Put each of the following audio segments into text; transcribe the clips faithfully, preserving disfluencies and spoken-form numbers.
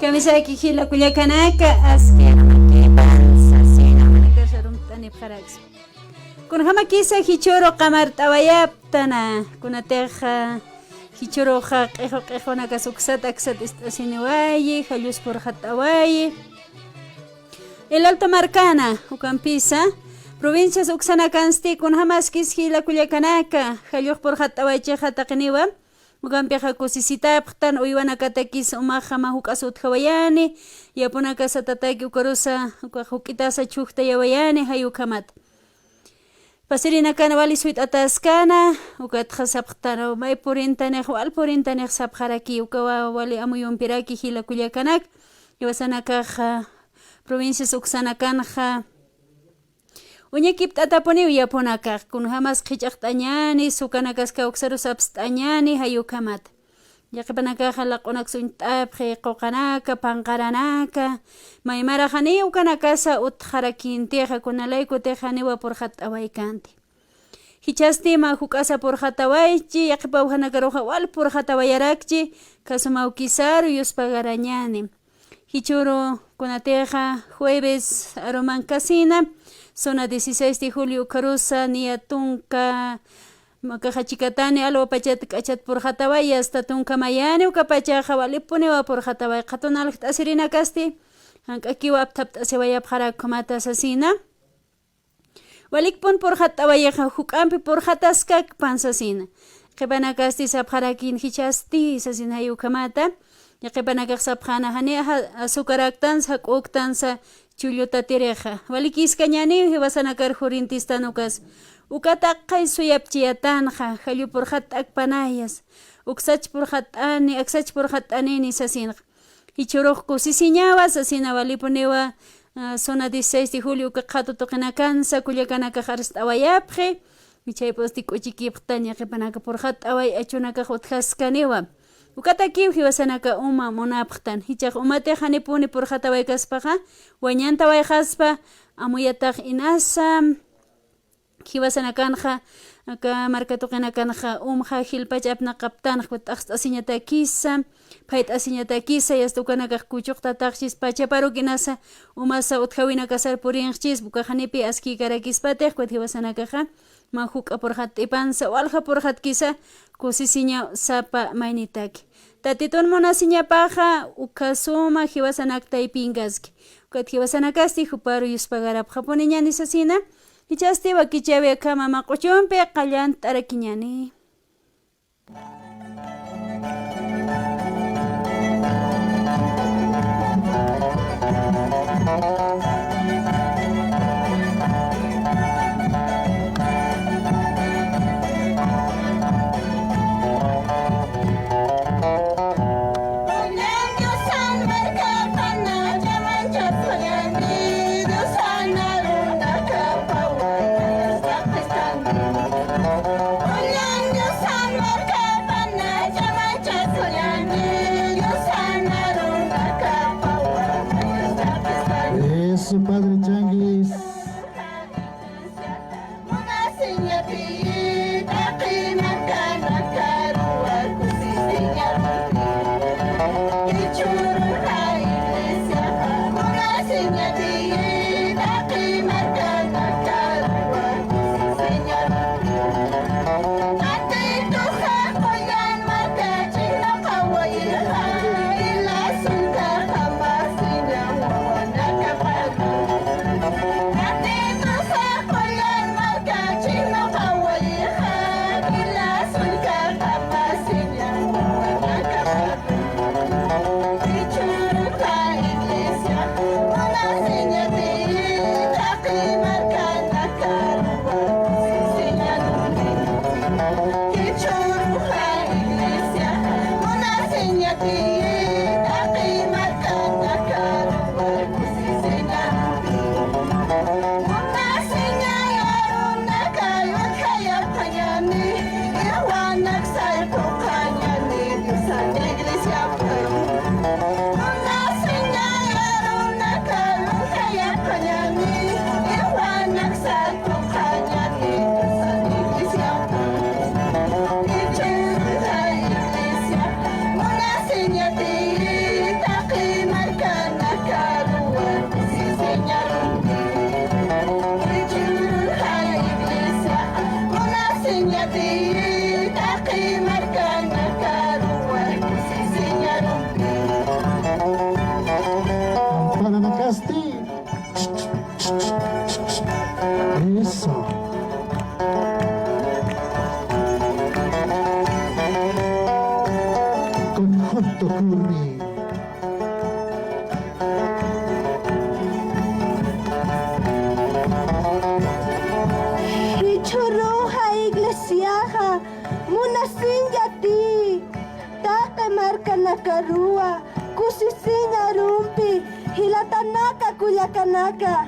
Kamisaki jila kullakanaka, aski armakipan sasina, manakasa rumt'anipxarakspa. Kunjamakisa jichhüru qamart'awayaptana, kunatixa jichhüruxa q'iqu q'iqunakas uksat aksat ist'asiniwayi, jallus purxat'awayi. El Alto markana, ukampisa, provincias uksanakansti kunjamaskis jila kullakanaka, jallux purxat'awaychixa taqiniwa, ukampixa kusisitapxtan, uywanakatakis umaxa mä juk'as utjawayani, yapunakasa tataki ukarusa, ukax juk'itasa chhujtayawayani, jay ukhamat. Pasirinakan wali suyt'ataskana, ukatxa sapxtana, may purintanix, wal purintanix sapxaraki, ukawa wali amuyumpiraki jila kullakanak, jiwasanakaxa, provincias uksanakanxa, uñakipt'atapuniw yapunakax, kunjamas qhich'axt'añani, sukanakas kawksaru sapst'añani, jay ukhamat. Yaqhipanakaxa laq'unak suñt'apxi, quqanaka, panqaranaka, maymarax janiw ukanakasa utxarakintixa, kunalaykutix janiwa purxat'awaykanti. Jichhasti mä juk'asa purxatawaychi, yaqhipa ujanakaruxa wal purxatawayarakchi, khasumaw kisaru yuspagarañani. Jichhüru kunatixa jueves arumankasina, zona dieciséis de julio ukharusa, niya tunka, makaxa chikatani alwa pachat k'achat purxataway, yasta tunka mayani ukapachaxa walipuniwa purxataway, qhatunal jt'asirinakasti, jank'akiwa apthapt'asiwayapxarakxamata sasina. Walikpun purxat'awayixa juk'ampi purxataskakpan sasina. Qhipanakasti sapxarakin jichhasti sasina jay ukhamata. Qhipanakax sapxana jani azucaraktansa, jak'uktansa chullutatirixa. Walikiskañaniw jiwasanakar jurintistan ukas. Uka taqi suyapchiyatanxa, jallu purxat'akpanayas. Uksach purxat'ani, aksach purxat'anini sasinxa. Jichhürux kusisiñawa, sasina walipuniwa, ah, zona dieciséis de julio uka qhatu tuqinakansa kullakanakax arst'awayapxi, jichhaypusti k'uchikipxtaña qhipanaka purxat'away achunakax utjaskaniwa. Ukatakiw jiwasanaka uma munapxtan, jichhax umatix janipuni purxatawaykaspaxa, wañantawayxaspa, amuyatax inasa, jiwasanakanxa, aka marka tuqinakanxa, umxa jilpach apnaqaptanxa, t'aqst'asiñatakisa, phayt'asiñatakisa, yasta ukanakax kuchuqtataxchis, pachaparuk inasa, umasa utjawinakasar purinxchis, ukax janipi askïkarakispatix, ukat jiwasanakaxa, mä juk'a purxat'ipansa, walja purxatkisa, kusisiñaw sapa maynitaki. Tatitun munasiñapaxa, ukhasuma jiwasanak taypinkaski. Ukat jiwasanakasti juparu yuspagarapxapuniñani sasina, jichhasti wakichäwi akhama mä q'uchumpi qallant'arakiñani. Eso, Padre Changuis. Karuwa, kusisiñ arumpi, jilatanaka kullakanaka.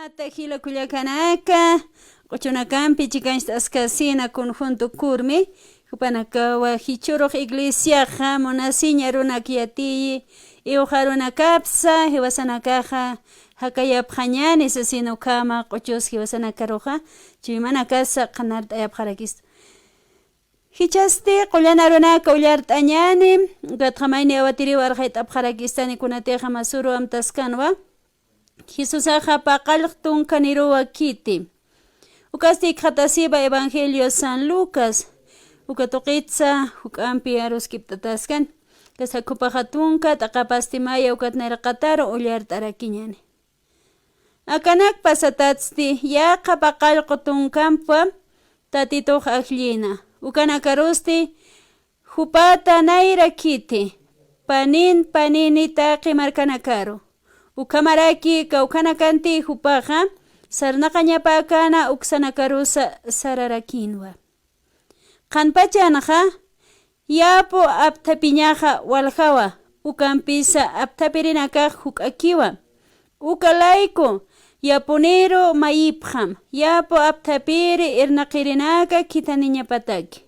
Mata jila kullakanaka, q'uchunakampi chikanchtaskasina conjunto kurmi, jupanakawa jichhürux iglesiaxa munasiñ arunak yatiyi, iwxarunakapsa jiwasanakaxa jakayapxañani sasin ukhama q'uchus jiwasanakaruxa chuymanakasa qhanart'ayapxarakista. Jichhasti qullan arunaka ullart'añani, ukatxa mayni awatiriw arxayt'apxarakistani kunatixa masüru amtaskanwa. Jesusaxa paqallq tunka niruwa khiti. Ukasti ikxatasiwa Evangelio San Lucas, uka tuqitsa juk'ampi aruskipt'ataskan. Kasa khupaxa tunka t'aqapasti maya ukat nayraqataru ullart'arakiñani. Akanak pasatatsti yaqha paqallqu tunkampwa Tatitux ajllïna. Ukanakarusti jupata nayra khiti, panin panini taqi markanakaru. Ukhamaraki kawkhanakanti jupaxa sarnaqañapäkäna uksanakarusa sararakïnwa. Qhanpachanxa yapu apthapiñaxa waljawa, ukampisa apthapirinakax juk'akiwa. Uka layku yapuniru mayipxam, yapu apthapiri irnaqirinaka khithaniñapataki.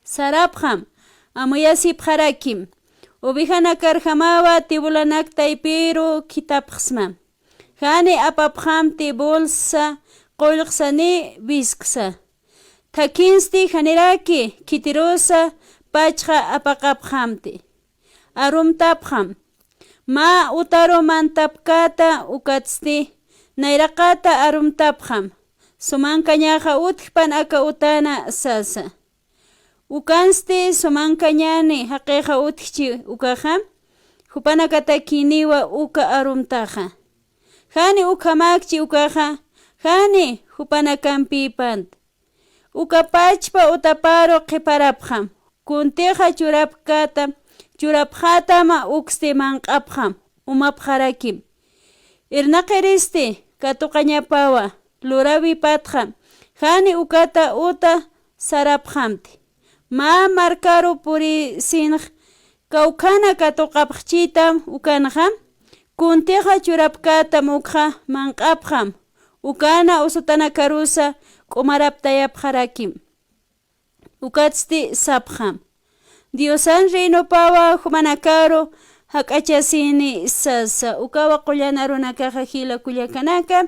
Sarapxam, amuyasipxarakim, ovejanakarjamawa tibulanak taypiru khithapxsma. Jani apapxamti bolsa qullqsani wisksa. Thakhinsti janiraki khitirusa pachxa apaqapxamti. Arumtapxam. Mä utaru mantapkäta ukatsti nayraqata arumtapxam. Sumankañaxa utjpan aka utana sasa. Ukansti sumankañani jaqixa utjchi ukaxa, jupanakatakïniwa uka arumtaxa. Jani ukhamäkchi ukaxa, jani jupanakampïpant. Uka pachpa utaparu qhiparapxam, kuntixa churapkäta, churapxätam uksti manq'apxam, umapxarakim. Irnaqiristi katuqañapawa, luräwipatxa, jani ukata uta sarapxamti. Mä markaru purisinx kawkhana katuqapxchitam ukanxa, kuntixa churapkätam ukxa manq'apxam, ukana usutanakarusa k'umaraptayapxarakim. Ukatsti sapxam. Diosan reinopawa jumanakaru jak'achasini sasa. Ukawa qullan arunakaxa jila kullakanaka,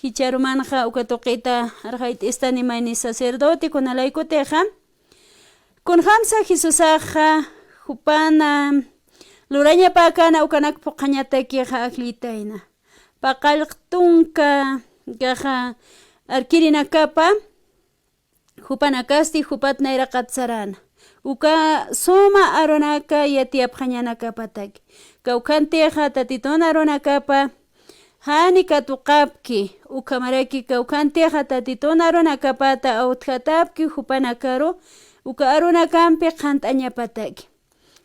jichharumanxa uka tuqita arxayt'istani mayni sacerdote kunalaykutixa. Kunjamsa Jesusaxa jupana lurañapäkäna ukanak phuqhañatakixa ajllitayna. Paqallq tunka kaxa arkirinakapa, jupanakasti jupat nayraqat saräna. Uka suma arunaka yatiyapxañanakapataki. Kawkhantixa Tatitun arunakapa jani katuqapki, ukhamaraki kawkhantixa Tatitun arunakapata awtjatapki jupanakaru, uka arunakampi qhant'añapataki.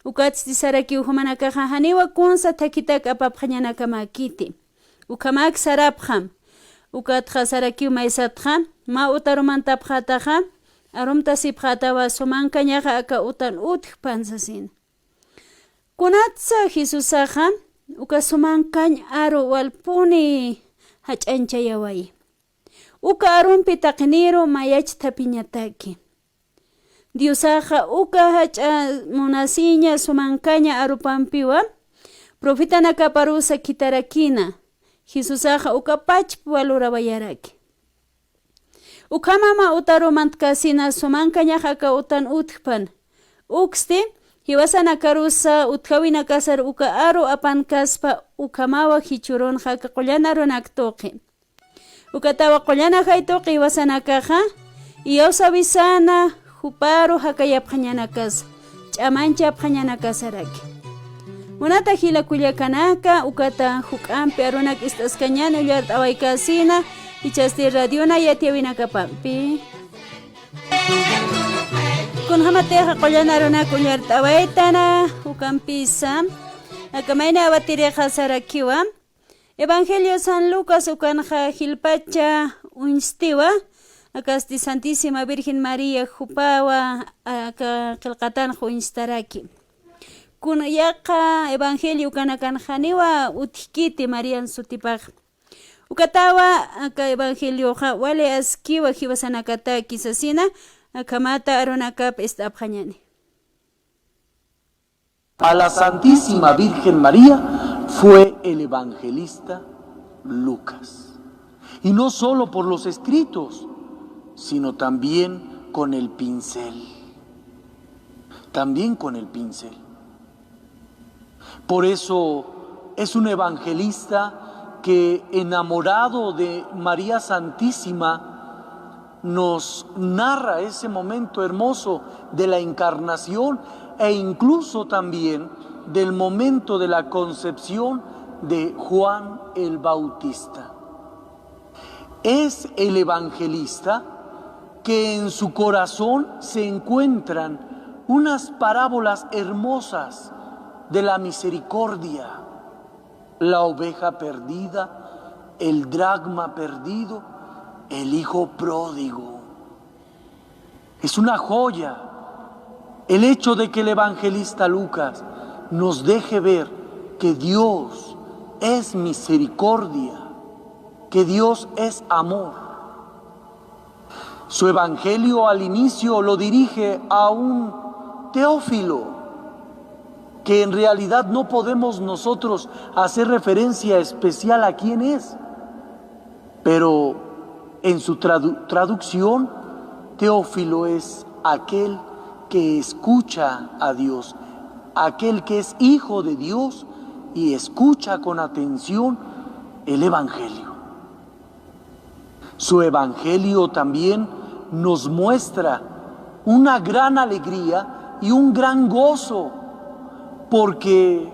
Ukatsti sarakiw jumanakaxa janiwa kunsa thakhitak apapxañanakamäkiti. Ukhamäk sarapxam. Ukatxa sarakiw maysatxa, mä utarumantapxätaxa, arumtasipxätawa sumankañaxa aka utan utjpan sasina. Kunatsa Jesusaxa uka sumankañ aru walpuni jach'añchayawayi. Uka arumpi taqiniru mayach thapiñataki. Diosaxa uka jach'a munasiña sumankaña arupampiwa profetanakaparusa khitharakïna. Jesusaxa uka pachpa lurawayaraki. Ukhamama utaru mantkasina sumankañax aka utan utjpan. Uksti, jiwasanakarusa utjawinakasar uka aru apankaspa ukhamawa jichhürunxa aka qullan arunak tuqi. Ukatawa qullan ajay tuqi jiwasanakaxa, iyawsawisana juparu jakayapxañanakasa, ch'amanchapxañanakasaraki. Munata jila kullakanaka, ukata juk'ampi arunak ist'askañäni ullart'awaykasina, jichhasti radiona yatiyäwinakapampi. Kunjamatixa qullan arunak ullart'awaytana, ukampisa, aka mayni awatirixa sarakiwa, Evangelio San Lucas ukanxa jilpacha uñstiwa, akasti Santísima Virgen María jupawa, aka qillqatanxa uñstaraki. Kuna yaqha evangelio ukanakanxaniwa utjkiti Marian sutipax. Ukatawa aka evangelioxa wali askiwa jiwasanakataki sasina, akhamata arunakap ist'apxañäni. A la Santísima Virgen María fue el evangelista Lucas. Y no solo por los escritos, sino también con el pincel. También con el pincel. Por eso es un evangelista que, enamorado de María Santísima, nos narra ese momento hermoso de la encarnación e incluso también del momento de la concepción de Juan el Bautista. Es el evangelista que en su corazón se encuentran unas parábolas hermosas de la misericordia, la oveja perdida, el dracma perdido, el hijo pródigo. Es una joya el hecho de que el evangelista Lucas nos deje ver que Dios es misericordia, que Dios es amor. Su evangelio al inicio lo dirige a un Teófilo, que en realidad no podemos nosotros hacer referencia especial a quién es, pero en su tradu- traducción, Teófilo es aquel que escucha a Dios, aquel que es hijo de Dios y escucha con atención el evangelio. Su evangelio también nos muestra una gran alegría y un gran gozo, porque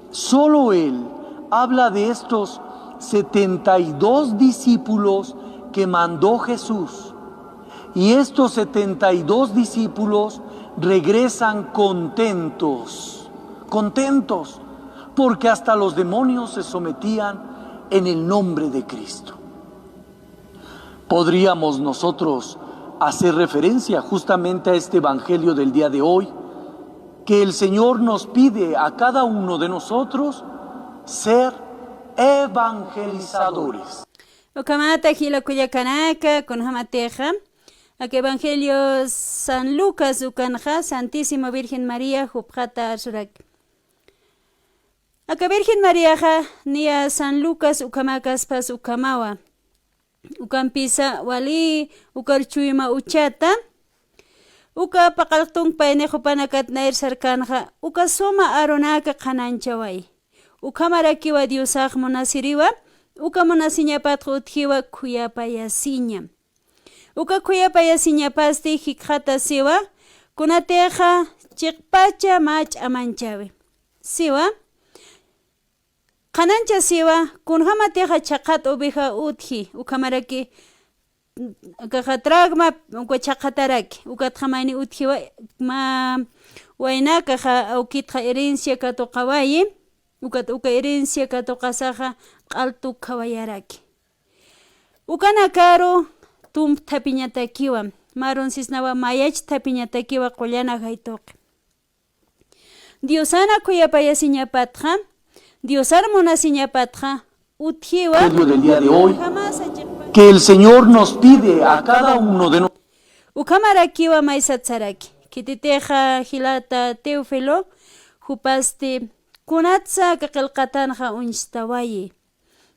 solo él habla de estos setenta y dos discípulos que mandó Jesús. Y estos setenta y dos discípulos regresan contentos, contentos, porque hasta los demonios se sometían en el nombre de Cristo. Podríamos nosotros hacer referencia justamente a este evangelio del día de hoy, que el Señor nos pide a cada uno de nosotros ser evangelizadores. Ukhamata jila kullakanaka, kunjamatixa aka Evangelio San Lucas ukanxa Santísima Virgen María jupxata arsuraki. Aka Virgen Mariaxa niya San Lucas ukhamakaspas ukhamawa. Ukampisa wali ukar chuyma uchata, uka paqallq tunka paynix jupanakat nayr sarkanxa, uka suma arunaka qhanañchawayi. Ukhamarakiwa Diosax munasiriwa, uka munasiñapatx utjiwa khuyapayasiña. Uka khuyapayasiñapasti jikxatasiwa, kunatixa chiqpacha mä ch'amanchawi. Siwa, qhanañchasiwa, kunjamatixa chhaqhat oveja utji, ukhamaraki, akaxa dracma, uka chhaqhataraki, ukatxa mayni utjiwa, mä waynakaxa awkitxa herencia katuqawayi, ukat uka herencia katuqasaxa q'al tukhawayaraki. Ukanakaru tump thapiñatakiwa, mä arun sisnawa mayach thapiñatakiwa qullan ajay tuqi. Diosana khuyapayasiñapatxa, Diosar munasiñapatxa, utjiwa, Evangelio del día de hoy, ukhamasa chiqpa- que el Señor nos pide a cada uno de nosotros. Ukhamarakiwa maysat saraki, khititixa jilata Teófilo, jupasti, kunatsa aka qillqatanxa uñstawayi.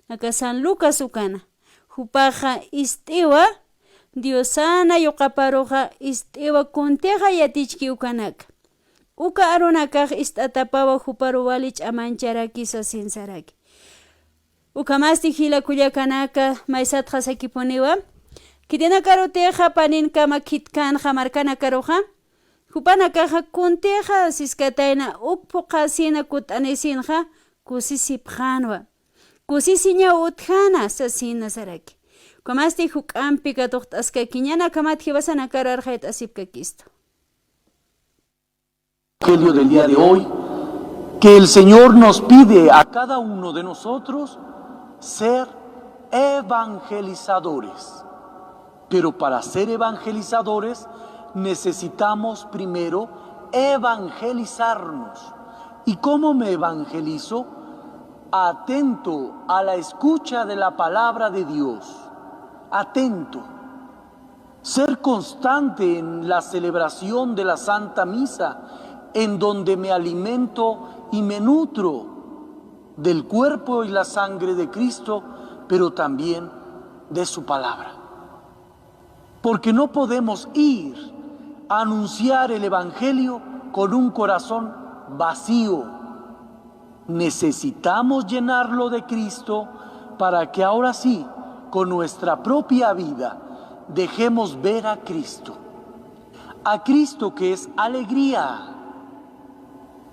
Aka San Lucas ukana, jupaxa ist'iwa, Diosana yuqaparuxa ist'iwa kuntixa yatichki ukanaka. Uka arunakax ist'atapawa juparu wali ch'amancharaki sasin saraki. Ukhamasti jila kullakanaka maysatxa sakipuniwa. Khitinakarutixa paninkama khitkanxa markanakaruxa. Jupanakaxa kuntixa siskatayna uk phuqhasina kutt'anisinxa kusisipxänwa. Kusisiñaw utjäna sasina saraki. Ukhamasti juk'ampi katuqt'askakiñäni, akhamat jiwasanakaru arxayt'asipkakistu. Evangelio del día de hoy, que el Señor nos pide a cada uno de nosotros ser evangelizadores. Pero para ser evangelizadores necesitamos primero evangelizarnos. ¿Y cómo me evangelizo? Atento a la escucha de la palabra de Dios. Atento. Ser constante en la celebración de la Santa Misa, en donde me alimento y me nutro del cuerpo y la sangre de Cristo, pero también de su palabra. Porque no podemos ir a anunciar el Evangelio con un corazón vacío. Necesitamos llenarlo de Cristo para que ahora sí, con nuestra propia vida, dejemos ver a Cristo. A Cristo que es alegría.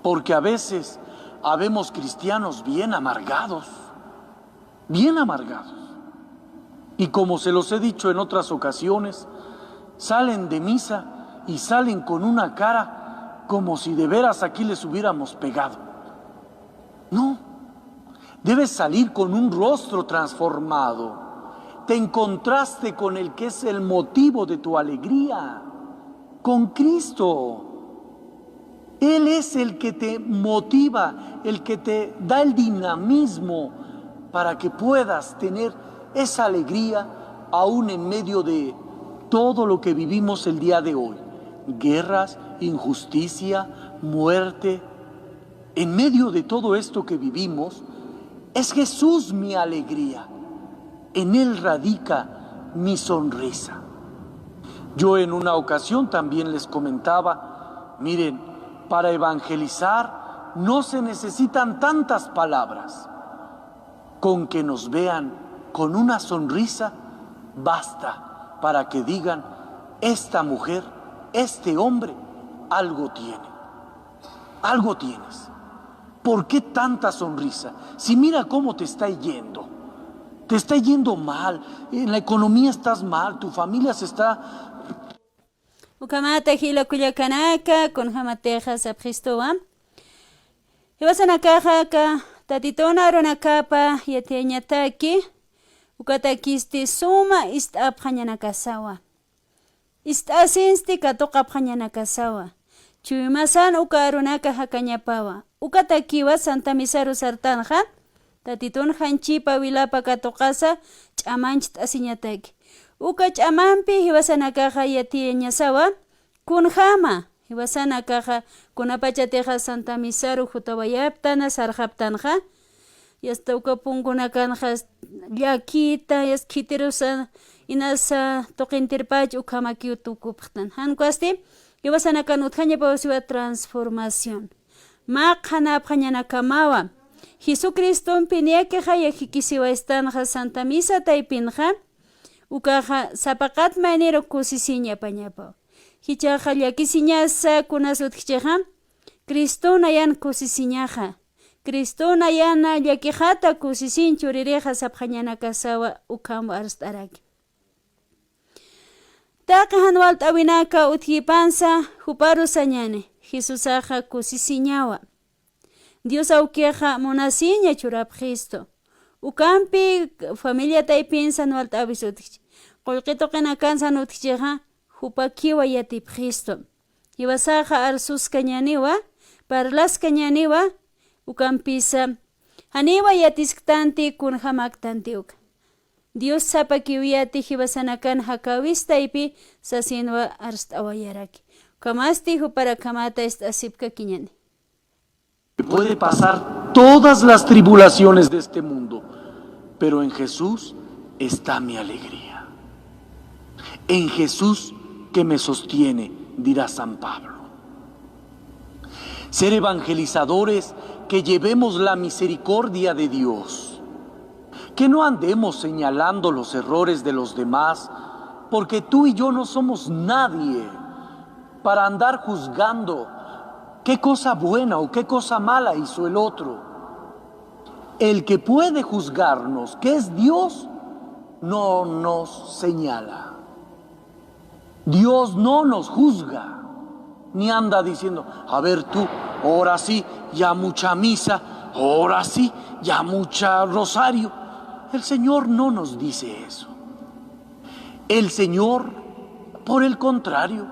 Porque a veces habemos cristianos bien amargados, bien amargados. Y como se los he dicho en otras ocasiones, salen de misa y salen con una cara como si de veras aquí les hubiéramos pegado. No, debes salir con un rostro transformado. Te encontraste con el que es el motivo de tu alegría, con Cristo. Él es el que te motiva, el que te da el dinamismo para que puedas tener esa alegría aún en medio de todo lo que vivimos el día de hoy. Guerras, injusticia, muerte. En medio de todo esto que vivimos, es Jesús mi alegría. En Él radica mi sonrisa. Yo en una ocasión también les comentaba, miren, para evangelizar no se necesitan tantas palabras. Con que nos vean con una sonrisa, basta para que digan, esta mujer, este hombre, algo tiene. Algo tienes. ¿Por qué tanta sonrisa? Si mira cómo te está yendo. Te está yendo mal, en la economía estás mal, tu familia se está... Ukhamata jila kullakanaka, kunjamatixa sapxistuwa. Jiwasanakaxa aka Tatitun arunakapa yatiyañataki, ukatakisti suma ist'apxañanakasawa. Ist'asinsti katuqapxañanakasawa. Chuymasan uka arunaka jakañapawa. Ukatakiwa Santa Misaru sartanxa, Tatitun janchipa wilapa katuqasa ch'amancht'asiñataki. Uka ch'amampi jiwasanakaxa yatiyañasawa, kunjama, jiwasanakaxa kunapachatixa Santa Misaru jutawayaptana, sarxaptanxa, yasta uka punkunakanxa llakita, yasta khitirusa, inasa tuqintirpach ukhamakiw tukupxtan. Jan ukasti, jiwasanakan utjañapaw siwa transformación. Mä qhanapxañanakamawa. Jesucristompi niyakixa yajikisiwaystanxa Santa Misa taypinxa, ukaxa sapaqat mayniru kusisiñapañapaw. Jichhaxa llakisiñasa kunas utjchixa, Cristona yan kusisiñaxa. Cristona yana llakixata kusisiñ churirixa sapxañanakasawa ukham arst'araki. Taqi jan walt'äwinaka utjipansa juparu sañäni, Jesusaxa kusisiñawa. Dios awkixa munasiña churapxistu. Ukampi familia taypinsan walt'äwis utjchi. Qullqi tuqinakansan utjchixa, jupakiwa yatipxistu. Jiwasaxa arsuskañäniwa, parlaskañäniwa, ukampisa janiwa yatisktanti kunjamaktanti uka. Dios sapakiw yati jiwasanakan jakäwistaypi sasinwa arst'awayaraki. Ukhamasti juparakhamata ist'asipkakiñäni. Puede pasar todas las tribulaciones de este mundo, pero en Jesús está mi alegría. En Jesús que me sostiene, dirá San Pablo. Ser evangelizadores que llevemos la misericordia de Dios. Que no andemos señalando los errores de los demás, porque tú y yo no somos nadie para andar juzgando qué cosa buena o qué cosa mala hizo el otro. El que puede juzgarnos, que es Dios, no nos señala. Dios no nos juzga, ni anda diciendo: "A ver tú, ahora sí, ya mucha misa, ahora sí, ya mucha rosario". El Señor no nos dice eso. El Señor, por el contrario,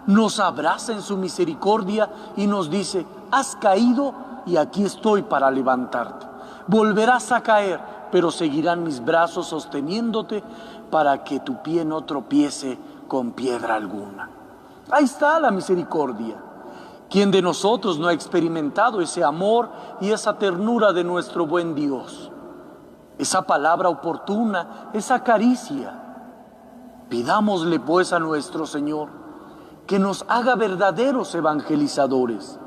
nos abraza en su misericordia y nos dice: "Has caído y aquí estoy para levantarte. Volverás a caer, pero seguirán mis brazos sosteniéndote para que tu pie no tropiece con piedra alguna". Ahí está la misericordia. ¿Quién de nosotros no ha experimentado ese amor y esa ternura de nuestro buen Dios? Esa palabra oportuna, esa caricia. Pidámosle pues a nuestro Señor que nos haga verdaderos evangelizadores,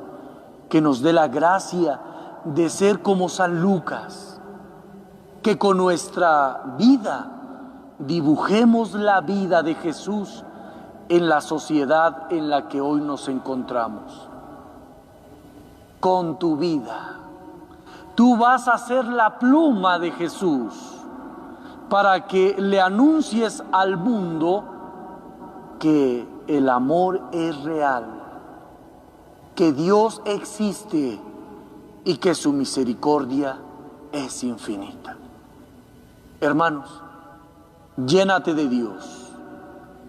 que nos dé la gracia de ser como San Lucas, que con nuestra vida dibujemos la vida de Jesús en la sociedad en la que hoy nos encontramos. Con tu vida. Tú vas a ser la pluma de Jesús para que le anuncies al mundo que el amor es real, que Dios existe y que su misericordia es infinita. Hermanos, llénate de Dios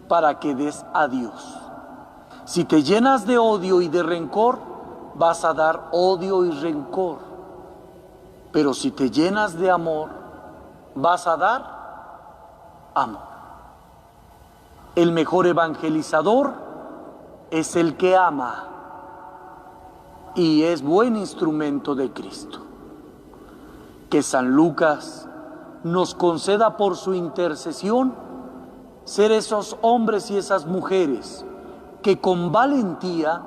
para que des a Dios. Si te llenas de odio y de rencor, vas a dar odio y rencor. Pero si te llenas de amor, vas a dar amor. El mejor evangelizador es el que ama y es buen instrumento de Cristo. Que San Lucas nos conceda por su intercesión ser esos hombres y esas mujeres que con valentía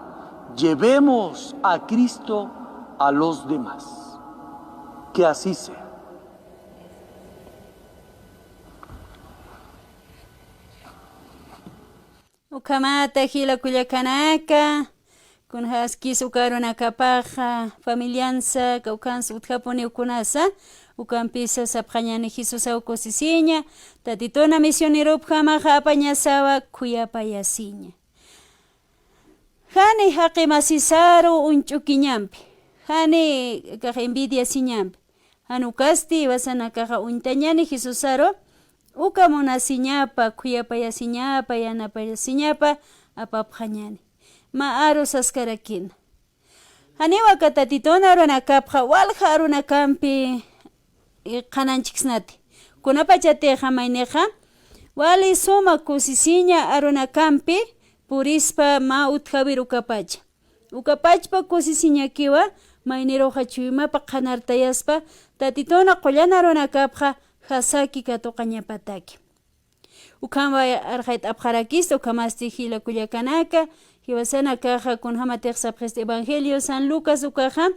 llevemos a Cristo a los demás. Que así sea. Ukhamata jila kullakanaka, kunjaskis uka arunakapaxa familiansa, kawkhansa utjapuniw kunasa, ukampisa sapxañani Jesusaw kusisiña, Tatituna misioneropjamaxa apañasawa khuyapayasiña. Jani jaqi masisaru uñch'ukiñampi, jani kax envidiasiñampi, jan ukasti jiwasanakaxa uñtañani Jesusaru, uka munasiñapa, khuyapayasiñapa, yanapayasiñapa apapxañani. Mä aru saskarakina. Janiw aka Tatitun arunakapxa walja arunakampi, eh, qhanañchksnati. Kunapachatixa maynixa wali suma kusisiña arunakampi purispa mä utjäwir ukapacha. Ukapachpa kusisiñakiwa, mayniruxa chuymapa qhanartayaspa, Tatituna qullan arunakapxa jasaki katuqañapataki. Ukham arxayt'apxarakista, ukhamasti jila kullakanaka, jiwasanakaxa kunjamatix sapxista Evangelio San Lucas ukaxa,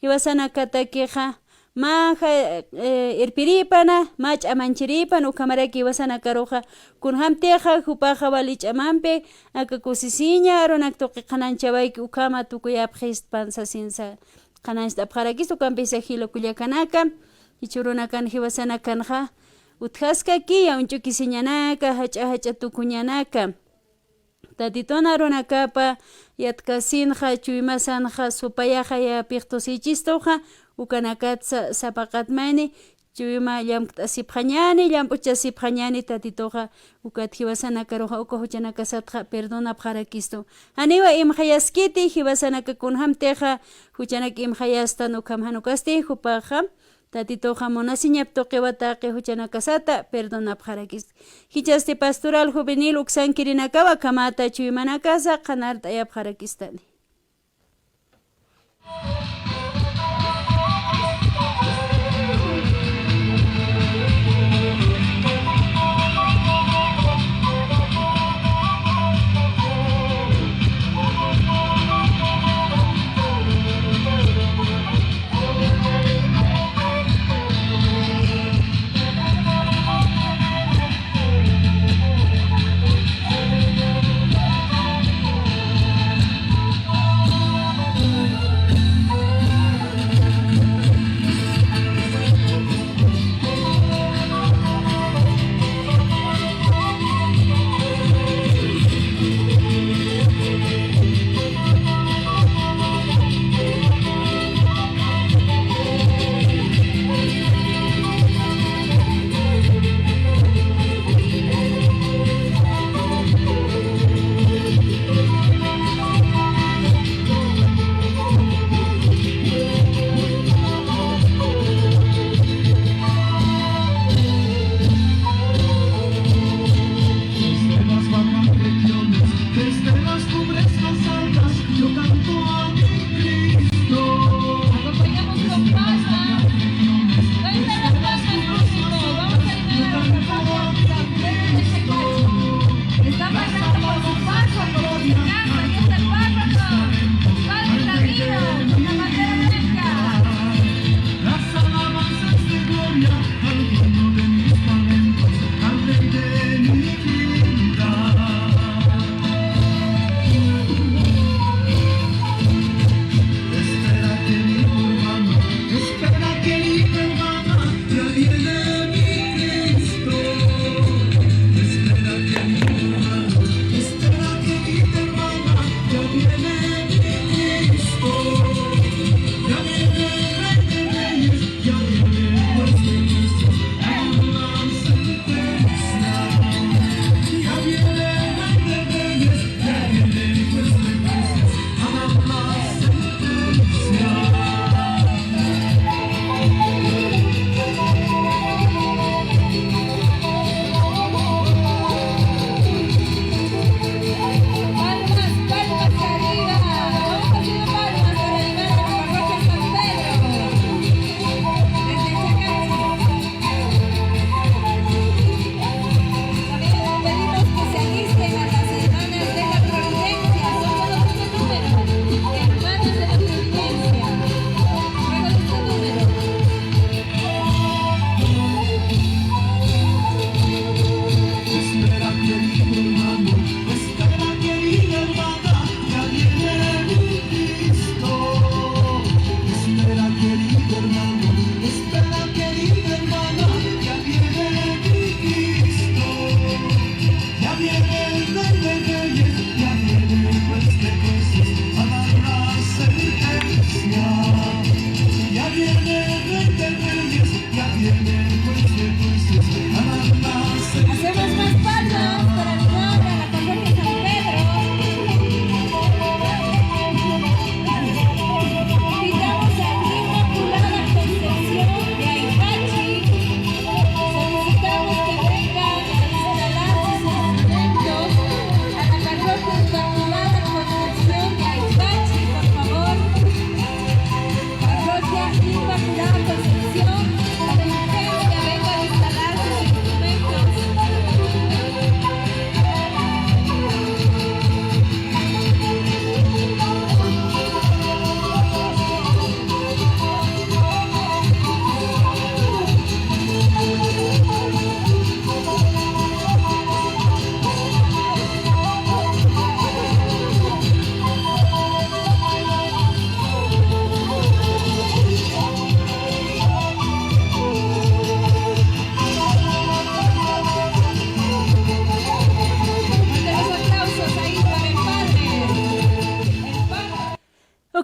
jiwasanakatakixa, mä ja-, eh, irpirïpana, mä ch'amanchirïpana, ukhamaraki jiwasanakaruxa, kunjamtixa jupaxa wali ch'amampi, aka kusisiña arunak tuqi qhanañchawayki ukhama tukuyapxistpan sasinsa qhanañcht'apxarakista, ukampisa jila kullakanaka, jichhürunakan jiwasanakanxa, utjaskakiya uñch'ukisiñanaka, jach'a jach'a tukuñanaka. Tatitun arunakapa yatkasinxa, chuymasanxa, supayaxa yäpix tusïchistuxa, ukanakatsa sapaqat mayni, chuyma llamkt'asipxañäni, llamp'uchasipxañäni Tatituxa, ukat jiwasanakaruxa uka juchanakasatxa perdonapxarakistu. Janiwa imxayaskiti, jiwasanaka kunjamtixa juchanak imxayastan ukham jan ukasti, jupaxa, Tatituxa munasiñap tuqiwa taqi juchanakasata perdonapxarakista. Jichhasti Pastoral Juvenil uksankirinakawa akhamata chuymanakasa qhanart'ayapxarakistani.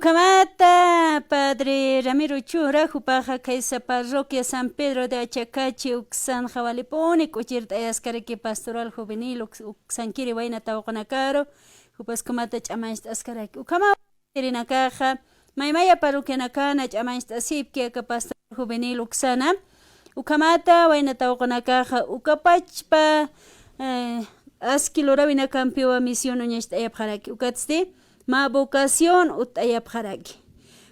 Ukhamata, Padre Ramiro Chura, jupaxa khaysa parroquia San Pedro de Achacachi uksanxa walipuni k'uchirt'ayaskaraki pastoral juvenil uks-, uksankiri wayna tawaqunakaru, jupas ukhamata ch'amancht'askaraki. Ukhama tirinakaxa, maymaya parroquianakana ch'amancht'asipki aka pastoral juvenil uksana, ukhamata wayna tawaqunakaxa, ukapachpa, eh, aski lurawinakampiwa misión uñacht'ayapxaraki. Ukatsti, mä vocación utt'ayapxaraki.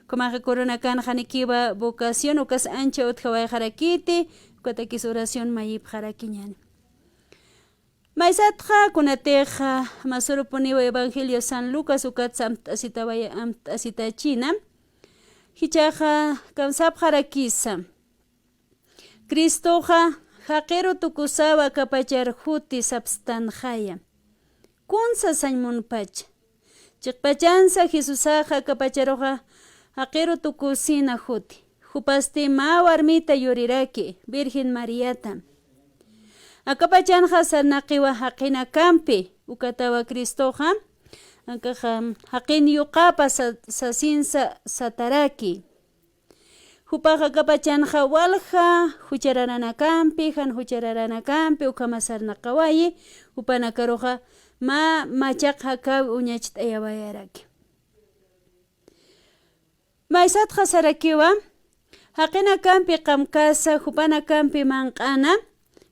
Ukhamaxa kurunakanxa nikiwa vocación ukas ancha utjawayxarakiti, ukatakis oración mayipxarakiñani. Maysatxa kunatixa, masurupuniwa Evangelio San Lucas ukat amt'asitaway-, amt'asitachina. Jichhaxa kamsapxarakisa. Cristoxa jaqiru tukusawa akapachar juti sapstanxaya. Kunsa sañ munpacha. Chiqpachansa Jesusaxa akapacharuxa jaqiru tukusina juti. Jupasti mä warmita yuriraki, Virgen Mariata. Akapachanxa sarnaqiwa jaqinakampi, ukatawa Cristoxa, akaxa jaqin yuqapa sa-, sasinsa sataraki. Jupaxa akapachanxa walja juchararanakampi, jan juchararanakampi ukhama sarnaqawayi, jupanakaruxa mä machaq jakawi uñacht'ayawayaraki. Maysatxa sarakiwa, jaqinakampi qamkasa, jupanakampi manq'ana,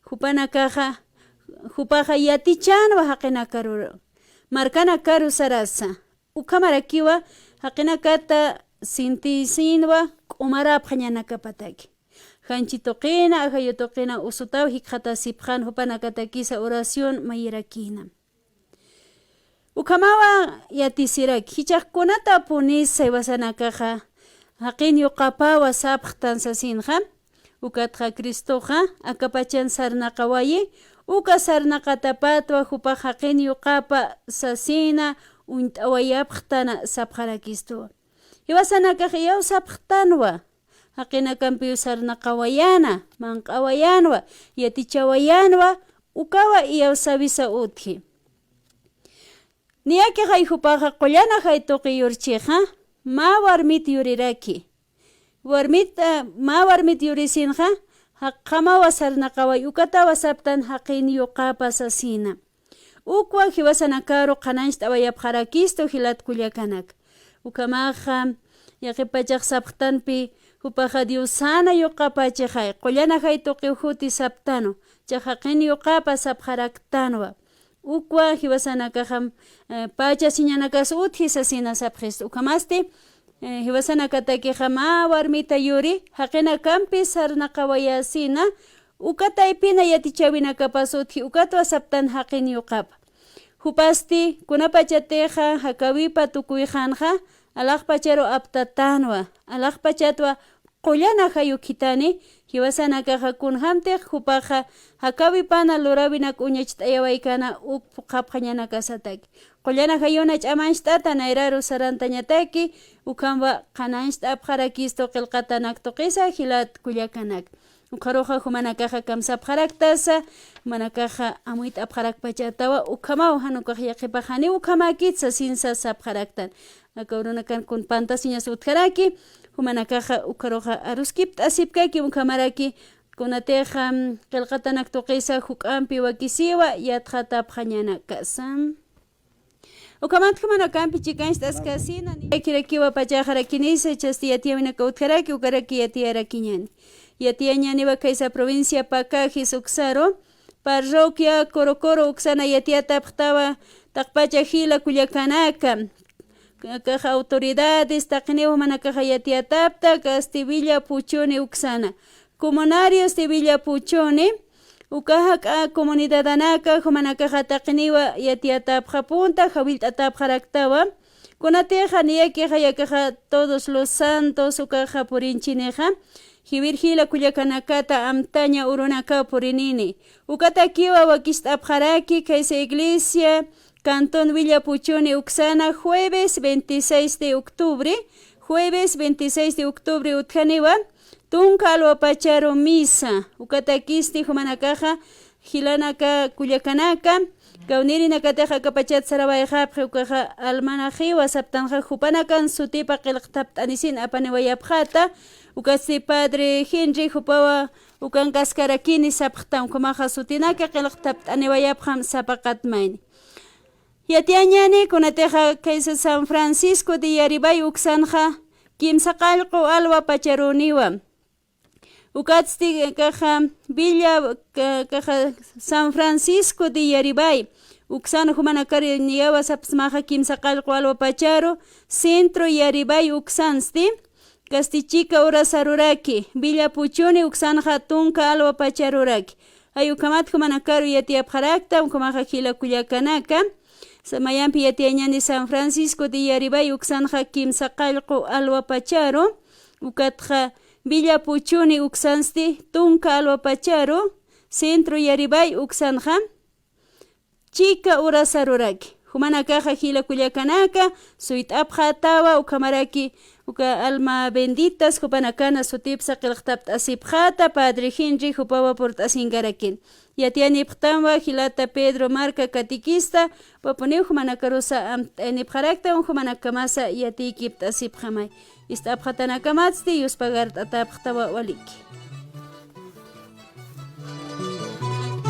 jupanakaxa, jupaxa yatichanwa jaqinakaru, markanakaru sarasa. Ukhamarakiwa, jaqinakata sintiysinwa k'umarapxañanakapataki. Janchi tuqina, ajayu tuqina usutaw jikxatasipxan jupanakatakisa oración mayirakina. Ukhamawa yatisiraki, jichhax kunatapunisa jiwasanakaxa, jaqin yuqapawa sapxtan sasinxa, ukatxa Cristoxa, akapachan sarnaqawayi, uka sarnaqatapatwa jupax jaqin yuqapa sasina uñt'awayapxtana sapxarakistuwa. Jiwasanakax iyaw sapxtanwa, jaqinakampiw sarnaqawayana, manq'awayanwa, yatichawayanwa, ukawa iyaw sawisa utji. Niyakixay jupaxa qullanajay tuqi yurchixa, mä warmit yuriraki. Warmit, eh, mä warmit yurisinxa, jaqamawa sarnaqaway, ukatawa saptan jaqin yuqapa sasina. Ukwa jiwasanakaru qhanañcht'awayapxarakistu jilat kullakanak. Ukhamaxa, yaqhipachax sapxtanpi, jupaxa Diosana yuqapachixay, qullanajay tuqiw juti saptanu, jichhax jaqin yuqapa sapxaraktanwa. Ukwa jiwasanakaxam, eh, pachasiñanakas utji sasina sapxistu. Ukhamasti, eh, jiwasanakatakixa mä warmita yuri, jaqinakampi sarnaqawayasina, uka taypina yatichäwinakapas utji, ukatwa saptan jaqin yuqapa. Jupasti, kunapachatixa jakäwipa tukuyxanxa, alaxpacharu aptatanwa, alaxpachatwa qullan ajayukhitani, jiwasanakaxa kunjämtix jupaxa jakäwipana luräwinak uñacht'ayawaykana uk phuqhapxañanakasataki. Qullan ajayuna ch'amancht'ata nayraru sarantañataki, ukhamwa qhanañcht'apxarakistu qillqatanak tuqisa jilat kullakanak. Ukharuxa jumanakaxa kamsapxaraktasa, jumanakaxa amuyt'apxarakpachätawa, ukhamaw jan ukax yaqhipax janiw ukhamäkit sasinsa sapxaraktan. Aka urunakan kun pantasiñas utjaraki, jumanakaxa ukharuxa aruskipt'asipkaki, ukhamaraki kunatixa, mm, qillqatanak tuqisa juk'ampi wakisiwa yatxatapxañanakasa. Ukhamat jumanakampi chikancht'askasina, niyakirakiwa pachaxarakinisa, jichhasti yatiyäwinaka utjaraki, ukaraki yatiyarakiñani. Yatiyañaniwa khaysa provincia Pacajes uksaru, parroquia Corocoro uksana yatiyatapxtawa, taqpacha jila kullakanaka, akax autoridades, taqiniw jumanakaxa yatiyatapta, kasti Villa Puchuni uksana, comunarios de Villa Puchuni, uka jak'a comunidadanaka, jumanakaxa taqiniwa yatiyatapxapunta, jawillt'atapxaraktawa, kunatixa niyakixa yakaxa Todos los Santos ukaxa purinchinixa, jiwir jila kullakanakata amtaña urunakaw purinini. Ukatakiwa wakicht'apxaraki khaysa iglesia, Cantón Villa Puchuni uksana jueves veintiséis de octubre, jueves veintiséis de octubre utjaniwa, tunka alwapacharu misa, ukatakisti jumanakaxa, jilanaka kullakanaka, Kawnirinakatix akapachat sarawayxapxi ukaxa almanaxiwa saptanxa jupanakan sutipa qillqtapt'anisin apaniwayapxata. Ukatsti padre Henry jupawa ukan kaskarakini sapxtam, ukhamaxa sutinaka qillqtapt'aniwayapxam sapaqat mayni. Yatiyañani kunatixa kaysa San Francisco de Yaribay uksanxa kimsa qallqu alwa pacharuniwa. Ukatsti kaxa Villa, ka- kaxa San Francisco de Yaribay uksan jumanakar niyawa sapsmaxa kimsa qallqu alwa pacharu, Centro Yaribay uksansti, kasti chika urasaruraki, Villa Puchuni uksanxa tunka alwa pacharuraki. Ay ukhamat jumanakaru yatiyapxarakta, ukhamaxa jila kullakanaka. Sa- mayampi yatiyañani San Francisco de Yaribay uksanxa kimsa qallqu alwa pacharu, ukatxa Villa Puchuni uksansti tunka alwa pacharu, Centro Yaribay uksanxa chika urasaruraki. Jumanakaxa jila kullakanaka, suyt'apxatawa, ukhamaraki uka alma benditas jupanakana sutipsa qillqtapt'asipxata, padre Henry jupawa purt'asinkarakin. Yatiyanipxtamwa jilata Pedro Marca catequista, wapuniw jumanakarusa amt'ayanipxaraktam, jumanakkamasa yatiykipt'asipxamay. Ist'apxatanakamatsti yuspagart'atapxtawa waliki.